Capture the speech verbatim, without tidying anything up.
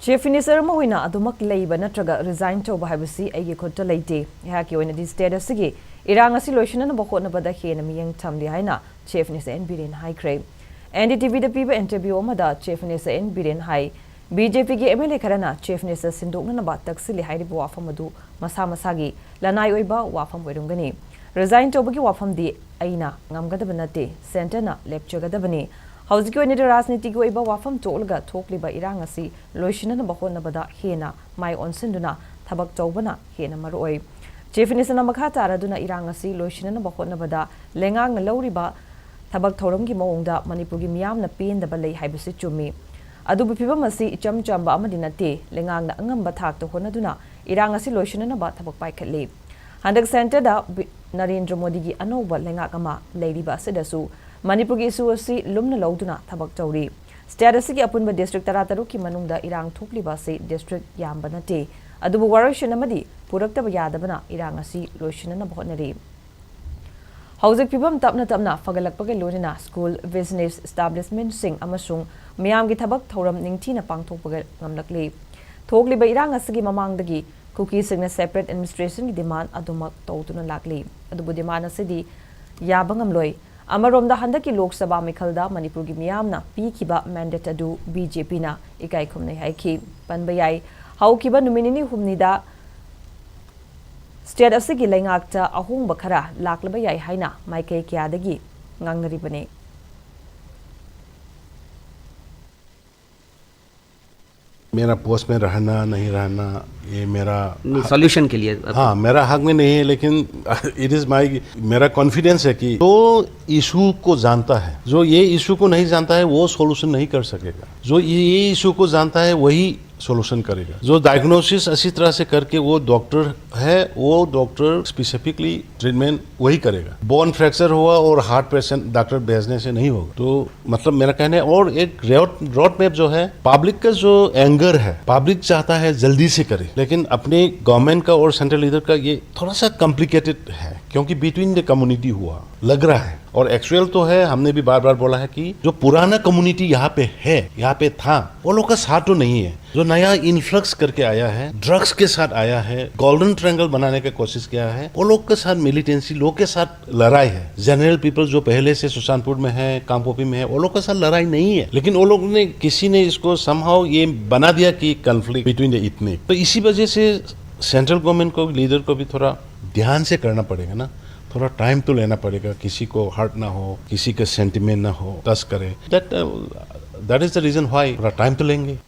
Chief Minister ꯑꯃ ꯑꯣꯏꯅ ꯑꯗꯨꯃꯛ ꯂꯩꯕ ꯅꯠꯇ꯭ꯔꯒ resign ꯇꯧꯕ ꯍꯥꯏꯕꯁꯤ ꯑꯩꯒꯤ ꯈꯨꯠꯇ ꯂꯩꯇꯦ꯫ ꯑꯩꯍꯥꯛꯀꯤ ꯑꯣꯏꯅꯗꯤ state ꯑꯁꯤꯒꯤ ꯏꯔꯥꯡ ꯑꯁꯤ ꯂꯣꯏꯁꯤꯟꯅꯅꯕ ꯍꯣꯠꯅꯕꯗ ꯍꯦꯟꯅ ꯃꯤꯠꯌꯦꯡ ꯊꯝꯂꯤ ꯍꯥꯏꯅ Chief Minister N Biren ꯍꯥꯏꯈ꯭ꯔꯦ꯫ N D T Vꯗ ꯄꯤꯕ interview ꯑꯃꯗ Chief Minister N Biren high, B J Pꯒꯤ M L A ꯈꯔꯅ Chief Minister ꯁꯤꯟꯗꯣꯛꯅꯅꯕ ꯇꯛꯁꯤꯜꯂꯤ ꯍꯥꯏꯔꯤꯕ ꯋꯥꯐꯝ ꯑꯗꯨ ꯃꯁꯥ ꯃꯁꯥꯒꯤ ꯂꯅꯥꯏ ꯑꯣꯏꯕ ꯋꯥꯐꯝ ꯑꯣꯏꯔꯝꯒꯅꯤ꯫ Resign ꯇꯧꯕꯒꯤ ꯋꯥꯐꯝꯗꯤ ꯑꯩꯅ ꯉꯝꯒꯗꯕ ꯅꯠꯇꯦ, centreꯅ ꯂꯦꯞꯆꯒꯗꯕꯅꯤ꯫ ꯍꯧꯖꯤꯛꯀꯤ ꯑꯣꯏꯅꯗꯤ ꯔꯥꯖꯅꯤꯇꯤꯒꯤ ꯑꯣꯏꯕ ꯋꯥꯐꯝ ꯊꯣꯛꯂꯒ ꯊꯣꯛꯂꯤꯕ ꯏꯔꯥꯡ ꯑꯁꯤ ꯂꯣꯏꯁꯤꯟꯅꯅꯕ ꯍꯣꯠꯅꯕꯗ ꯍꯦꯟꯅ ꯃꯥꯏ ꯑꯣꯟꯁꯤꯟꯗꯨꯅ ꯊꯕꯛ ꯇꯧꯕꯅ ꯍꯦꯟꯅ ꯃꯔꯨꯑꯣꯏ꯫ Chief Ministerꯅ ꯃꯈꯥ ꯇꯥꯔꯗꯨꯅ ꯏꯔꯥꯡ ꯑꯁꯤ ꯂꯣꯏꯁꯤꯟꯅꯅꯕ ꯍꯣꯠꯅꯕꯗ ꯂꯩꯉꯥꯛꯅ ꯂꯧꯔꯤꯕ ꯊꯕꯛ ꯊꯧꯔꯝꯒꯤ ꯃꯑꯣꯡꯗ ꯃꯅꯤꯄꯨꯔꯒꯤ ꯃꯤꯌꯥꯝꯅ ꯄꯦꯟꯗꯕ ꯂꯩ ꯍꯥꯏꯕꯁꯤ ꯆꯨꯝꯃꯤ꯫ ꯑꯗꯨꯕꯨ ꯐꯤꯚꯝ ꯑꯁꯤ ꯏꯆꯝ ꯆꯝꯕ ꯑꯃꯗꯤ ꯅꯠꯇꯦ꯫ ꯂꯩꯉꯥꯛꯅ ꯑꯉꯝꯕ ꯊꯥꯛꯇ ꯍꯣꯠꯅꯗꯨꯅ ꯏꯔꯥꯡ ꯑꯁꯤ ꯂꯣꯏꯁꯤꯟꯅꯅꯕ ꯊꯕꯛ ꯄꯥꯏꯈꯠꯂꯤ꯫ ꯍꯟꯗꯛ centreꯗ ꯕꯤ-, ꯅꯔꯦꯟꯗ꯭ꯔ ꯃꯣꯗꯤꯒꯤ ꯑꯅꯧꯕ ꯂꯩꯉꯥꯛ ꯑꯃ ꯂꯩꯔꯤꯕ ꯑꯁꯤꯗꯁꯨ ꯃꯅꯤꯄꯨꯔꯒꯤ issue ꯑꯁꯤ ꯂꯨꯝꯅ ꯂꯧꯗꯨꯅ ꯊꯕꯛ ꯇꯧꯔꯤ꯫ State ꯑꯁꯤꯒꯤ ꯑꯄꯨꯟꯕ district ꯇꯔꯥꯇꯔꯨꯛꯀꯤ ꯃꯅꯨꯡꯗ ꯏꯔꯥꯡ ꯊꯣꯛꯂꯤꯕ ꯑꯁꯤ district ꯌꯥꯝꯕ ꯅꯠꯇꯦ꯫ ꯑꯗꯨꯕꯨ ꯋꯥꯔꯣꯏꯁꯤꯟ ꯑꯃꯗꯤ ꯄꯨꯔꯛꯇꯕ ꯌꯥꯗꯕꯅ ꯏꯔꯥꯡ ꯑꯁꯤ ꯂꯣꯏꯁꯤꯟꯅꯅꯕ ꯍꯣꯠꯅꯔꯤ꯫ ꯍꯧꯖꯤꯛ ꯐꯤꯚꯝ ꯇꯞꯅ ꯇꯞꯅ ꯐꯒꯠꯂꯛꯄꯒ ꯂꯣꯏꯅꯅ school, business establishmentꯁꯤꯡ ꯑꯃꯁꯨꯡ ꯃꯤꯌꯥꯝꯒꯤ ꯊꯕꯛ ꯊꯧꯔꯝ ꯅꯤꯡꯊꯤꯅ ꯄꯥꯡꯊꯣꯛꯄꯒ ꯉꯝꯂꯛꯂꯤ꯫ ꯊꯣꯛꯂꯤꯕ ꯏꯔꯥꯡ ꯑꯁꯤꯒꯤ ꯃꯃꯥꯡꯗꯒꯤ ꯀꯨꯀꯤꯁꯤꯡꯅ separate administrationꯒꯤ demand ꯑꯗꯨꯃꯛ ꯇꯧꯗꯨꯅ ꯂꯥꯛꯂꯤ꯫ ꯑꯗꯨꯕꯨ demand ꯑꯁꯤꯗꯤ ꯌꯥꯕ ꯉꯝꯂꯣꯏ꯫ ꯑꯃꯔꯣꯝꯗ ꯍꯟꯗꯛꯀꯤ ꯂꯣꯛ ꯁꯚꯥ ꯃꯤꯈꯜꯗ ꯃꯅꯤꯄꯨꯔꯒꯤ ꯃꯤꯌꯥꯝꯅ ꯄꯤꯈꯤꯕ mandate ꯑꯗꯨ B J Pꯅ ꯏꯀꯥꯏ ꯈꯨꯝꯅꯩ ꯍꯥꯏꯈꯤ꯫ ꯄꯟꯕ ꯌꯥꯏ, ꯍꯧꯈꯤꯕ ꯅꯨꯃꯤꯠ ꯅꯤꯅꯤ ꯍꯨꯝꯅꯤꯗ state ꯑꯁꯤꯒꯤ ꯂꯩꯉꯥꯛꯇ ꯑꯍꯣꯡꯕ ꯈꯔ ꯂꯥꯛꯂꯕ ꯌꯥꯏ ꯍꯥꯏꯅ ꯃꯥꯏꯀꯩ ꯀꯌꯥꯗꯒꯤ ꯉꯥꯡꯅꯔꯤꯕꯅꯤ꯫ मेरा पोस्ट में रहना नहीं रहना, ये मेरा नहीं, सॉल्यूशन के लिए अब हाँ, मेरा हक में नहीं है, लेकिन इट इज माई, मेरा कॉन्फिडेंस है कि जो इशू को जानता है, जो ये इशू को नहीं जानता है, वो सॉल्यूशन नहीं कर सकेगा। जो ये इशू को जानता है, वही सॉल्यूशन करेगा। जो डायग्नोसिस अच्छी तरह से करके वो डॉक्टर है, वो डॉक्टर स्पेसिफिकली ट्रीटमेंट वही करेगा। बोन फ्रैक्चर हुआ और हार्ट पेशेंट डॉक्टर भेजने से नहीं होगा। तो मतलब मेरा कहना है, और एक रोड रोड मैप जो है, पब्लिक का जो एंगर है, पब्लिक चाहता है जल्दी से करे, लेकिन अपने गवर्नमेंट का और सेंट्रल लीडर का ये थोड़ा सा कॉम्प्लिकेटेड है, क्योंकि बिटवीन द कम्युनिटी हुआ। लग रहा है। और एक्चुअल तो है, हमने भी बार बार बोला है कि जो पुराना कम्युनिटी यहाँ पे है, यहाँ पे था, वो लोग का साथ तो नहीं है। जो नया इन्फ्लक्स करके आया है, ड्रग्स के साथ आया है, गोल्डन ट्रायंगल बनाने की कोशिश किया है, वो लोग के साथ मिलिटेंसी, लोग के साथ लड़ाई है। जनरल पीपल जो पहले से सुशांतपुर में है, कामपोपी में है, वो लोग के साथ लड़ाई नहीं है। लेकिन वो लोग ने, किसी ने इसको समहाउ ये बना दिया कि कॉन्फ्लिक्ट बिटवीन द इतने। तो इसी वजह से सेंट्रल गवर्नमेंट को, लीडर को भी थोड़ा ध्यान से करना पड़ेगा ना। थोड़ा टाइम तो लेना पड़ेगा, किसी को हर्ट ना हो, किसी का सेंटिमेंट ना हो, टच करे। That that is the reason why थोड़ा टाइम तो लेंगे।